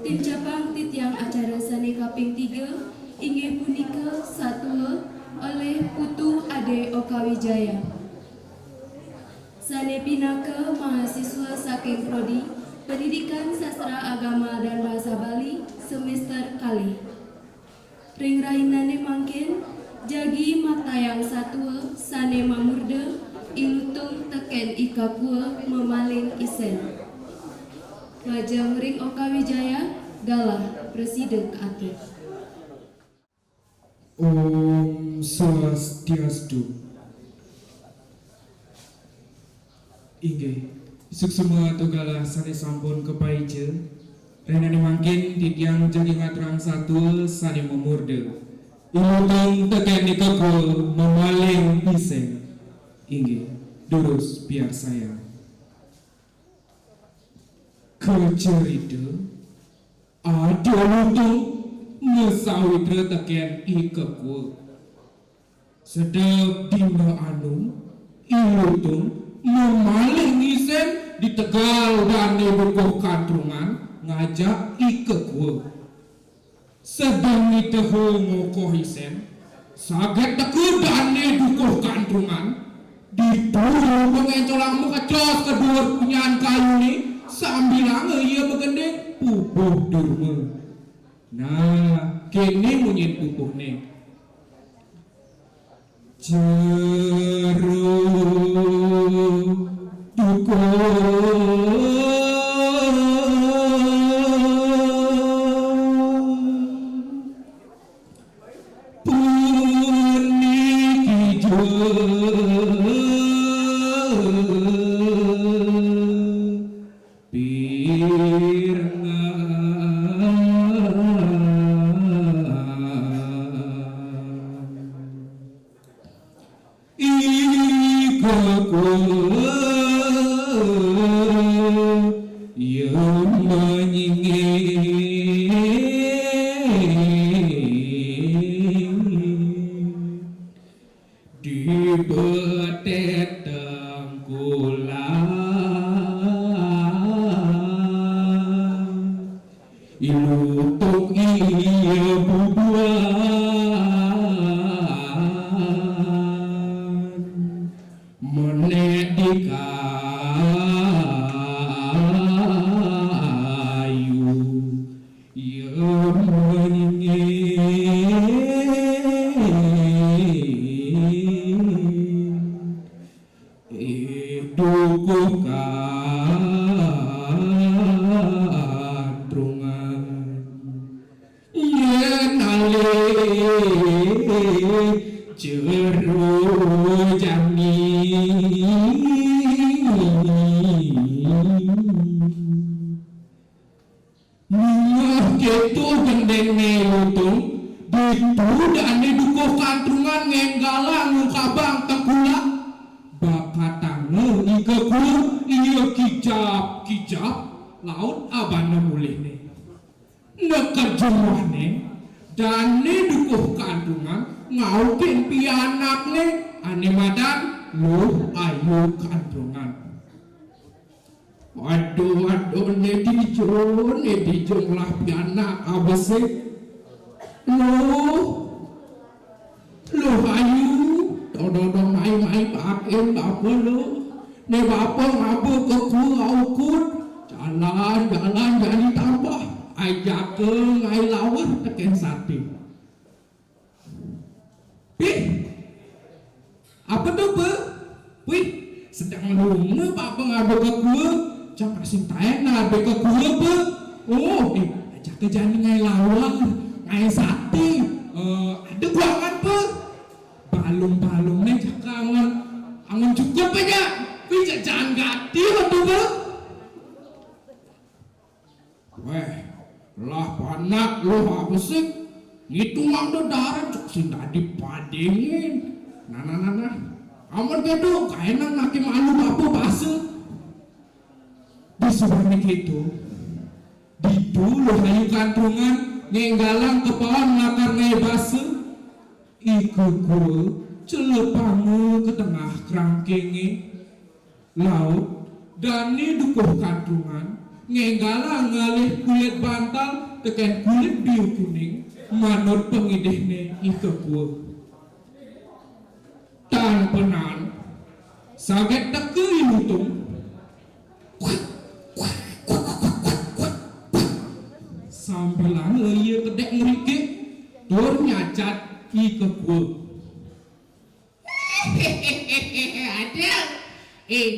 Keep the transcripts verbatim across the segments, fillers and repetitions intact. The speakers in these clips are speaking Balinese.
Capang titiang acara sane kaping tiga, inggih punika Satua oleh Putu Ade Okawijaya. Sane pinaka mahasiswa saking Prodi Pendidikan Sastra Agama dan Bahasa Bali semester kalih. Ring rahinane mangkin, jagi matayang satua sane mamurda, I Lutung teken I Kakua mamaling isen. Majeng ring Okawijaya, galah prasida katur. Om Swastiastu. Inggih, suksma atur galah sane sampun kapaija. Rahinane mangkin titiang jagi ngaturang satua sane mamurda, I Lutung teken I Kakua mamaling isen. Inggih, durus piarsayang. Kacerita Ada Lutung masawitra teken I Kakua. Sedek dina anu, I Lutung mamaling isen di tegal dane Dukuh Kantrungan ngajak I Kakua. Sedeng niteha ngokoh isen, saget teka dane Dukuh Kantrungan, ditu Lutung encolang makecos ka duur punyan kayune, sambilanga ia magending pupuh durma. Nah, kene munyin pupuhne. Jero dukuh puniki jero pirengan. Ika kula ya manyinggih di beteteng kula. Ilutuk iya bubuhan menek di kayu. Ia menyinggih dukuh kantrungan. Yen alih jero jani. Mungguh keto gendenge Lutung, ditu dane dukuh kantrungan ngenggalang ngungkabang tengkulak. Bakatanga ika kula iya kijap-kijap laut abana mulihne. Neked jumahne, dane dukuh kantrungan ngaukin pianakne ane madan Luh Ayu Kantrungan. Aduh, aduh, ne dijo, ne dijo ngelah pianak abesik. Luh, Luh Ayu, dodo mai-mai pakin bapa Luh. Ne bapa ngaba ka kua aukud, jalan-jalan jani tambah, ajaka ngai lawar teken sate. Pih, apa tu, Pe? Wih, sedeng lunga bapa ngaba ka kua, jang asin taen ngaba ka kua, Pe. Oh, eh, ajaka jani ngai lawar, ngai sate. Eh, ada kuangan, Pe? Balung-balungne jaka angon, angon cukup aja. Wih, jajan gati apa tu, Pe? Weh, lah panak Luh abesik, ngitungang dedaren cok sing dadi padingin. Nah, nah, nah, nah. Amun kedo, kaenan nake malu bapa basa. Disubane keto, ditu Luh Ayu Kantrungan ngenggalang kepaon lakar ngae basa. Ika kua celepanga ka tengah krangkinge. Laut, dane dukuh kantrungan, Ngénggalang ngalih kulit bantal tekén kulit biu kuning, manut pangidihné I Kekua. Tan penan, saget teka I Lutung. Sambilanga ia kedék ngrikik, tur nyacat I Kekua. Ada. Eh,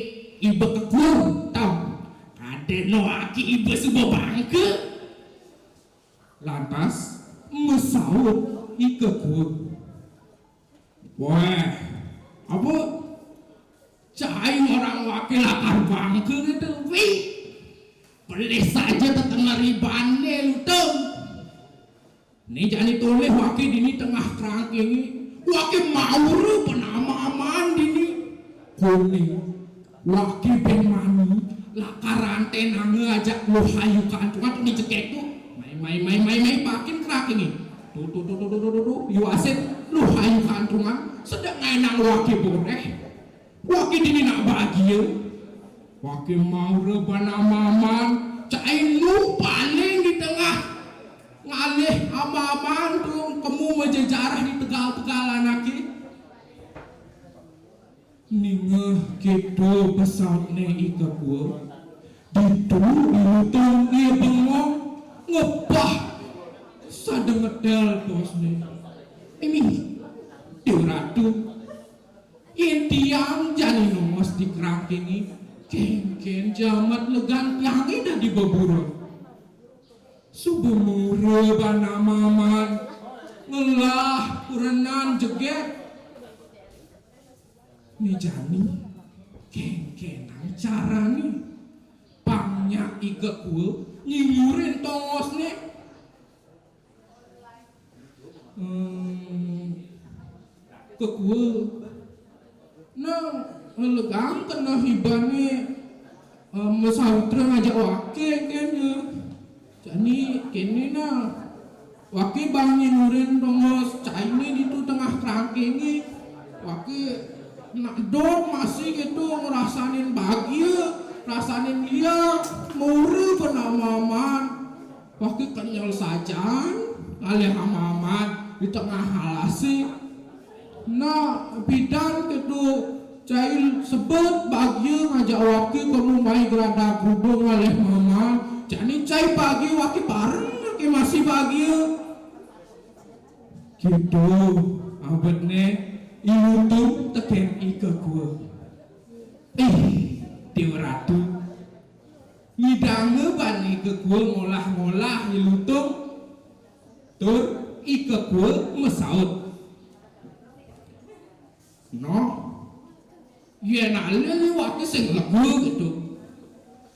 iba Kekua, tau. Ada no aki iba suba bangka. Lantas, masaut I Kekua. Wéh, apa? Cai orang waki lakar bangka gitu. Wih, pelih saja tetenger ibané, Lutung. Né jani tolih waki dini tengah kerangkingé. Waki maura panamaman dini. Koné, waki bén mani, lakar anténanga ajak Luh Ayu Kantungan tuh ngejekek tuh. Mai, mai, mai, mai, mai, pakin kerangkingé. Tuh, tuh, tuh, tuh, tuh, tuh, tuh, tuh. Yuasin Luh Ayu Kantungan, sedek ngaénang waki boréh. Waki dini nak bahagia. Waki maura panamaman, cai nu paling di tengah ngalih amaman tuh kemu majejarah di tegal-tegal anaké. Ningeh kéto pesautné I Kekua, ditu I Lutung ia bengong ngepah sada ngetél tosné. Ini, Déwa Ratu, yén tiang jani nongos di kerangkingé, kénkén jamat legan tiangé dadi beburon. Suba maura panamaman, ngelah kurenan jegég. Né jani, kénkénang carané. Pang nyak I Kekua nyimurin tongosné. Hmm, Kekua. Nah, legang keneh ibané, eh, masautra ngajak waki kéné. Jani kéné nah. Waki bang nyimurin tongos cainé ditu tengah kerangkingé. Waki nak dot masih gitu ngerasanin bahagia, rasanin lia, maura panamaman. Waki kenyel sajan, ngalih amaman di tengah alasé. Nah, pidan kéto cai sebet bahagia ngajak waki kemu mai gerada grudung ngalih amaman. Jani cai bahagia waki bareng anaké masih bahagia. Kéto abetné I Lutung tekén I Kekua. Ih, Déwa Ratu. Nyidanga bani I Kekua ngolah-ngolah I Lutung, tur I Kekua masaut. Noh, yén alih waki sing lega gitu.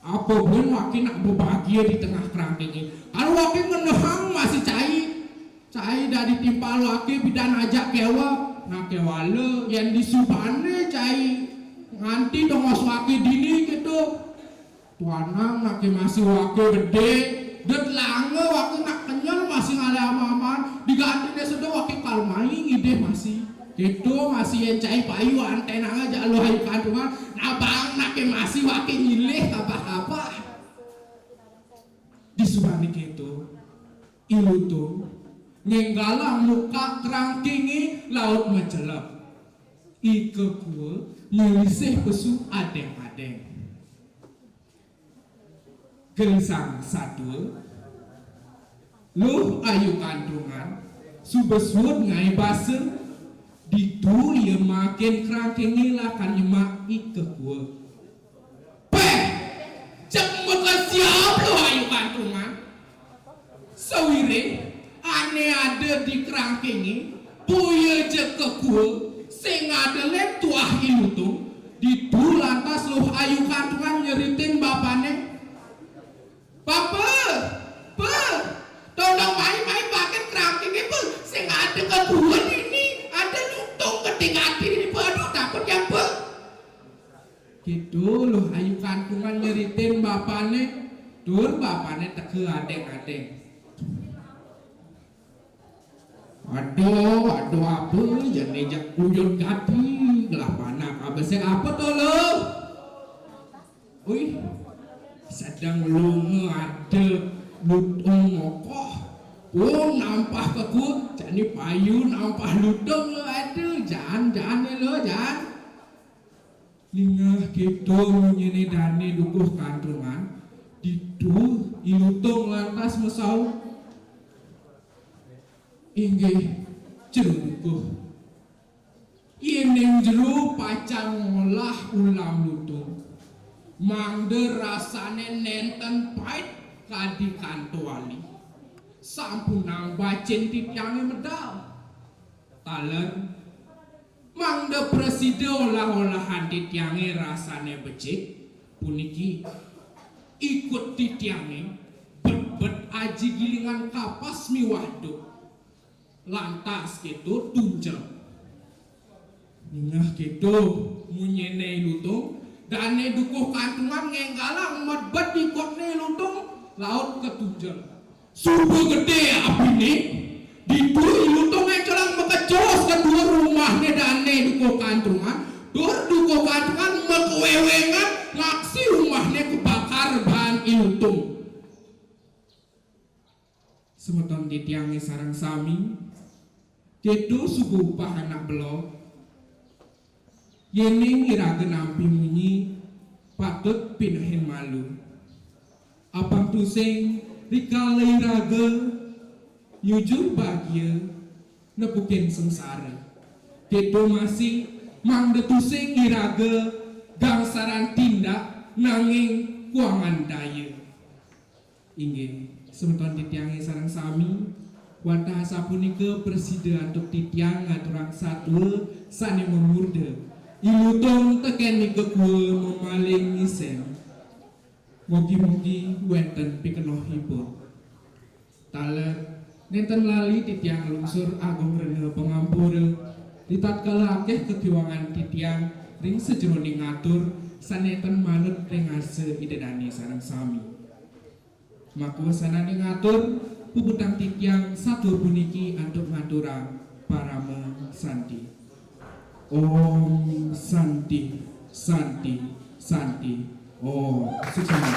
Apa buin waki nak bebahagia di tengah kerangkingé. Kalau waki ngenehang masih cai, cai dadi timpal waki pidan ajak kéweh. Nah, kéwala, yén disubané cai nganti tongos waki dini gitu. Tuanang naké masih waki gedé, dot langa waki nak kenyel masih ngalih amaman, digantiné suda waki kal mai ngidih masih. Kéto masih yén cai payu anténanga jak Luh Ayu Kantungan, nah bang naké masih waki nyilih kabah-kabah. Disubané kéto, I Lutung ngénggalang muka kerangkingé laut macelep. I Kekua nyelisih pesu adéng-adéng. Gelisang satua, Luh Ayu Kantungan, suba suud ngaé basa, ditu ia makin kerangkingé lakar nyemak I Kekua. Péh! Jeg makesiab Luh Ayu Kantungan. Sawiréh ané ada di kerangkingé, boya jeg Kekua, sing ada lén tuah I Lutung, ditu lantas Luh Ayu Kantungan nyeritain bapané. "Bapa, Pa, tolong mai-mai pakin kerangkingé, Pa, sing ada Kekua dini, ada Lutung gedé ati dini, Pa, aduh takut ya, Pa." Kéto Luh Ayu Kantungan nyeritain bapané, tur bapané teka adéng-adéng. "Aduh, aduh, apa jani jak uyut gati, ngelah panak abesek apa to, Luh?" "Uih, Sedeng lunga ada lutung mokoh. Pun nampah kekut, jani payu nampah lutung lo ada. Jan, jan lo, jan. Ningeh keto munyiné dané dukuh kantungan, ditu I Lutung lantas masaut, "Inggih, jero dukuh. Yéning jero pacang ngolah ulam lutung, mangda rasané nénten pait kadi kanto ali. Sampunang bacin titiangé medal. Taler, mangda prasida olah-olahan titiangé rasané becik, puniki ikut titiangé betbet aji gilingan kapas miwah duk. Lantas kéto tunjel." Ningeh kéto munyiné I Lutung, dané dukuh kantungan ngénggalang medbet ikutné I Lutung, laut katunjel. Suba gedé apiné, ditu I Lutung éncelang makejos ka duur umahné dané dukuh kantungan, tur dukuh kantungan makawéwéngan ngaksi umahné kabakar baan I Lutung. Semeton titiangé sareng sami, kéto suba upah anak belog. Yéning iraga nampi munyi, patut pinehin malu. Apang tusing rikala iraga nyujur bagia nepukin sengsara. Kéto masih mangda tusing iraga gangsaran tindak nanging kuangan daya. Inggih, semeton titiangé sareng sami, wantah asapunika prasida antuk titiang ngaturang satua sané mamurda I Lutung tekén nika kua mamaling ngisén. Mugi-mugi wénten pikenohipun. Taler, nénten lali titiang nglungsur agung rena pangampura, ritatkala akéh kakiwangan titiang ring sajeroning ngatur sané nénten manut ring arsa Ida dané sareng sami. Makawasananing atur, puputang titiang satua puniki antuk ngaturang parama santi. Om Santi, Santi, Santi, Om. Suksma.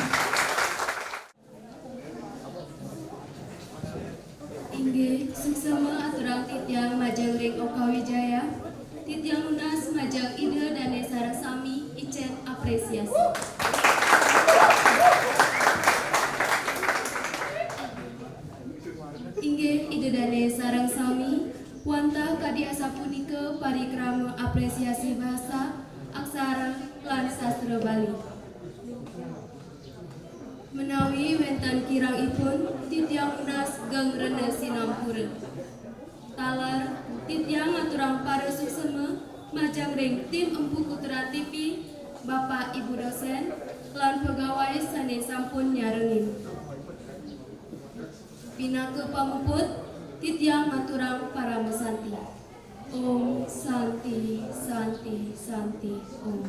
Inggih, suksma aturang titiang majeng ring Oka Wijaya. Titiang nunas majeng Ida dané sareng sami icén apresiasi. Inggih, Ida dané sareng sami, wantah kadi asapunika parikrama apresiasi bahasa, aksara, lan sastra Bali. Menawi wénten kirangipun, titiang nunas geng rena sinampura. Taler, titiang ngaturang parasuksma majeng ring tim Empu Putra T V, Bapak Ibu dosén, lan pegawai sané sampun nyarengin. Pinaka pamuput, titiang ngaturang paramasanti. Om Santi, Santi, Santi, Om.